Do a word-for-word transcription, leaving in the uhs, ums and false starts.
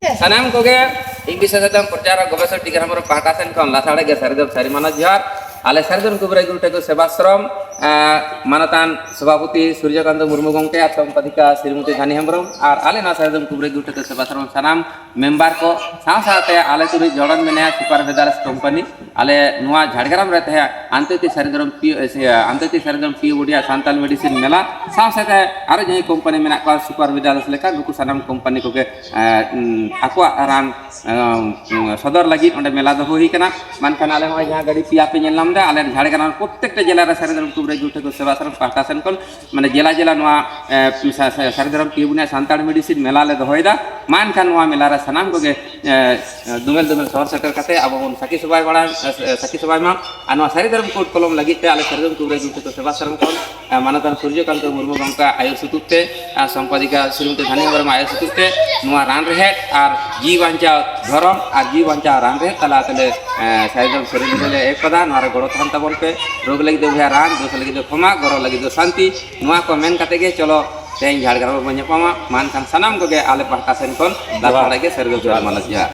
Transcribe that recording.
ᱥᱟᱱᱟᱢ ᱠᱚᱜᱮ ᱤᱧ ᱵᱤᱥᱮᱥ ᱮᱠᱫᱚᱢ ᱯᱨᱚᱪᱟᱨ ᱟᱨ ᱜᱚᱵᱮᱥᱚᱠ ᱴᱤᱠᱟᱹᱨ ᱦᱮᱢᱵᱨᱚᱢ ᱯᱟᱦᱴᱟ ᱥᱮᱱ ᱠᱷᱚᱱ ᱞᱟᱥᱟᱲᱦᱮᱫ ᱜᱮ ᱥᱟᱹᱨᱤ ᱫᱚ ᱥᱟᱹᱨᱤ ᱢᱟᱱᱚᱛ ᱡᱚᱦᱟᱨ᱾ ᱟᱞᱮ ᱥᱟᱹᱨᱤ ᱫᱷᱚᱨᱚᱢ ᱠᱩᱵᱨᱟᱹᱭ ᱜᱩᱨᱩ ᱴᱷᱟᱹᱠᱩᱨ ᱥᱮᱵᱟᱥᱨᱚᱢ, ᱮᱸ, ᱢᱟᱱᱚᱛᱟᱱ ᱥᱚᱵᱷᱟᱯᱚᱛᱤ ᱥᱩᱨᱡᱚᱠᱟᱱᱛ ᱢᱩᱨᱢᱩ ᱜᱚᱢᱠᱮ ᱟᱨ ᱥᱚᱢᱯᱟᱫᱤᱠᱟ ᱥᱨᱤᱢᱚᱛᱤ ᱫᱷᱟᱱᱤ ᱦᱮᱢᱵᱨᱚᱢ ᱟᱨ ᱟᱞᱮ ᱱᱚᱣᱟ ᱥᱟᱹᱨᱤ ᱫᱷᱚᱨᱚᱢ ᱠᱩᱵᱨᱟᱹᱭ ᱜᱩᱨᱩ ᱴᱷᱟᱹᱠᱩᱨ ᱥᱮᱵᱟᱥᱨᱚᱢ ᱥᱟᱱᱟᱢ ᱢᱮᱢᱵᱟᱨ ᱠᱚ ᱥᱟᱶ ᱥᱟᱶᱛᱮ ᱟᱞᱮ ᱛᱩᱞᱩᱡ ᱡᱚᱲᱚᱱ ᱢᱮᱱᱟᱭᱟ ᱥᱩᱯᱟᱨ ᱵᱷᱮᱫᱟᱨᱥ ᱠᱳᱢᱯᱟᱱᱤ᱾ ᱟᱞᱮ ᱱᱚᱣᱟ ᱡᱷᱟᱲᱜᱨᱟᱢ ᱨᱮ ᱛᱟᱦᱮᱸ ᱟᱱᱛᱚᱛᱤ ᱥᱟᱹᱨᱤ ᱫᱷᱚᱨᱚᱢ ᱯᱤᱭᱳ-, ᱮ, ᱥᱮ, ᱟᱱᱛᱚᱛᱤ ᱥᱟᱹᱨᱤ ᱫᱷᱚᱨᱚᱢ ᱯᱤᱭᱳ ᱵᱚᱰᱤᱭᱟ ᱥᱟᱱᱛᱟᱞ ᱢᱮᱰᱤᱥᱤᱱ ᱢᱮᱞᱟ ᱥᱟᱶ ᱥᱟᱶᱛᱮ ᱟᱨᱚ ᱡᱟᱦᱟᱸᱭ ᱠᱳᱢᱯᱟᱱᱤ ᱢᱮᱱᱟᱜ ᱠᱚᱣᱟ ᱥᱩᱯᱟᱨ ᱵᱷᱮᱫᱟᱨᱥ ᱞᱮᱠᱟ, ᱱᱩᱠᱩ ᱥᱟᱱᱟᱢ ᱠᱳᱢᱯᱟᱱᱤ ᱠᱚᱜᱮ, ᱮ, ᱩᱢ, ᱟᱠᱚᱣᱟᱜ ᱨᱟᱱ, ᱮ, ᱩᱢ, ᱥᱚᱫᱚᱨ ᱞᱟᱹᱜᱤᱫ ᱚᱸᱰᱮ ᱢᱮᱞᱟ ᱫᱚᱦᱚ ᱦᱩᱭ ᱠᱟᱱᱟ᱾ ᱢᱮᱱᱠᱷᱟᱱ ᱟᱞᱮ ᱱᱚᱜᱼᱚᱭ ᱡᱟᱦᱟᱸ ᱜᱟᱹᱰᱤ ᱯᱮᱭᱟ ᱯᱮ ᱧᱮᱞ ᱧᱟᱢ ᱮᱫᱟ, ᱟᱞᱮ ᱡᱷᱟᱲᱜᱨᱟᱢ ᱯᱨᱚᱛᱛᱮᱠᱴᱟ ᱡᱮᱞᱟ ᱨᱮ ᱥᱟᱹᱨᱤ ᱫᱷᱚᱨᱚᱢ ᱠᱩᱵᱨᱟᱹᱭ ᱜᱩᱨᱩ ᱴᱷᱟᱹᱠᱩᱨ ᱥᱮᱵᱟ ᱥᱟᱨᱚᱱ ᱯᱟᱦᱴᱟ ᱥᱮᱱ ᱠᱷᱚᱱ ᱢᱟᱱᱮ ᱡᱮᱞᱟ ᱡᱮᱞᱟ ᱱᱚᱣᱟ, ᱮ, ᱥᱟ-, ᱥᱟ-, ᱥᱟᱹᱨᱤ ᱫᱷᱚᱨᱚᱢ ᱯᱤᱭᱳ ᱵᱚᱰᱤᱭᱟ ᱥᱟᱱᱛᱟᱲ ᱢᱮᱰᱤᱥᱤᱱ ᱢᱮᱞᱟ ᱞᱮ ᱫᱚᱦᱚᱭᱮᱫᱟ᱾ ᱢᱟ ᱮᱱᱠᱷᱟᱱ ᱱᱚᱣᱟ ᱢᱮᱞᱟ ᱨᱮ ᱥᱟᱱᱟᱢ ᱠᱚᱜᱮ, ᱮ, ᱫᱩᱢᱮᱞ ᱫᱩᱢᱮᱞ ᱥᱚᱦᱚᱨ ᱥᱮᱴᱮᱨ ᱠᱟᱛᱮ ᱟᱵᱚ ᱵᱚᱱ ᱥᱟᱹᱠᱷᱤ ᱥᱚᱵᱷᱟᱭ ᱵᱟᱲᱟ, ᱮ, ᱥᱟᱹᱠᱷᱤ ᱥᱚᱵᱷᱟᱭ ᱢᱟ᱾ ᱟᱨ ᱱᱚᱣᱟ ᱥᱟᱹᱨᱤ ᱫᱷᱚᱨᱚᱢ ᱠᱳᱰ ᱠᱚᱞᱚᱢ ᱞᱟᱹᱜᱤᱫ ᱛᱮ ᱟᱞᱮ ᱥᱟᱹᱨᱤ ᱫᱷᱚᱨᱚᱢ ᱠᱩᱵᱨᱟᱹᱭ ᱜᱩᱨᱩ ᱴᱷᱟᱹᱠᱩᱨ ᱥᱮᱵᱟ ᱥᱟᱨᱚᱱ ᱠᱷᱚᱱ, ᱮ, ᱢᱟᱱᱚᱛᱟᱱ ᱥᱩᱨᱡᱚᱠᱟᱱᱛ ᱢᱩᱨᱢᱩ ᱜᱚᱢᱠᱮ ᱟᱭᱳ ᱥᱩᱛᱩᱜ ᱛᱮ ᱟᱨ ᱥᱚᱢᱯᱟᱫᱤᱠᱟ ᱥᱨᱤᱢᱚᱛᱤ ᱫᱷᱟᱱᱤ ᱦᱮᱢᱵᱨᱚᱢ ᱟᱭᱳ ᱥᱩᱛᱩᱜ ᱛᱮ ᱱᱚᱣᱟ ᱨᱟᱱ ᱨᱮᱦᱮᱫ ᱟᱨ ᱡᱤᱣᱤ ᱵᱟᱧᱪᱟᱣ ᱫᱷᱚᱨᱚᱢ ᱟᱨ ᱡᱤᱣᱤ ᱵᱟᱧᱪᱟᱣ ᱨᱟᱱ ᱨᱮᱦᱮᱫ ᱛᱟᱞᱟ ᱛᱮᱞᱮ, ᱮ, ᱥᱟᱹᱨᱤ ᱫᱷᱚᱨᱚᱢ ᱥᱟᱹᱨᱤ ᱞᱮ ᱮᱦᱚᱵ ᱠᱟᱫᱟ᱾ ᱱᱚᱣᱟ ᱨᱮ ᱜᱚᱲᱚ ᱛᱟᱦᱮᱱ ᱛᱟᱵᱚᱱ ᱯᱮ᱾ ᱨᱳᱜᱽ ᱞᱟᱹᱜᱤᱫ ᱫᱚ ᱵᱚᱭᱦᱟ ᱨᱟᱱ, ᱫᱳᱥ ᱞᱟᱹᱜᱤᱫ ᱫᱚ ᱠᱷᱚᱢᱟ, ᱜᱚᱨᱚ ᱞᱟᱹᱜᱤᱫ ᱫᱚ ᱥᱟᱱᱛᱤ᱾ ᱱᱚᱣᱟ ᱠᱚ ᱢᱮᱱ ᱠᱟᱛᱮ ᱜᱮ ᱪᱚᱞᱚ ᱛᱮᱦᱮᱧ ᱡᱷᱟᱲᱜᱨᱟᱢ ᱨᱮᱵᱚᱱ ᱧᱟᱯᱟᱢᱟ᱾ ᱢᱟ ᱮᱱᱠᱷᱟᱱ ᱥᱟᱱᱟᱢ ᱠᱚᱜᱮ ᱟᱞᱮ ᱯᱟᱦᱴᱟ ᱥᱮᱱ ᱠᱷᱚᱱ ᱞᱟᱥᱟᱲᱦᱮᱫ ᱜᱮ ᱥᱟᱹᱨᱤ ᱫᱷᱚᱨᱚᱢ ᱢᱟᱱᱚᱛ ᱡᱚᱦᱟᱨ᱾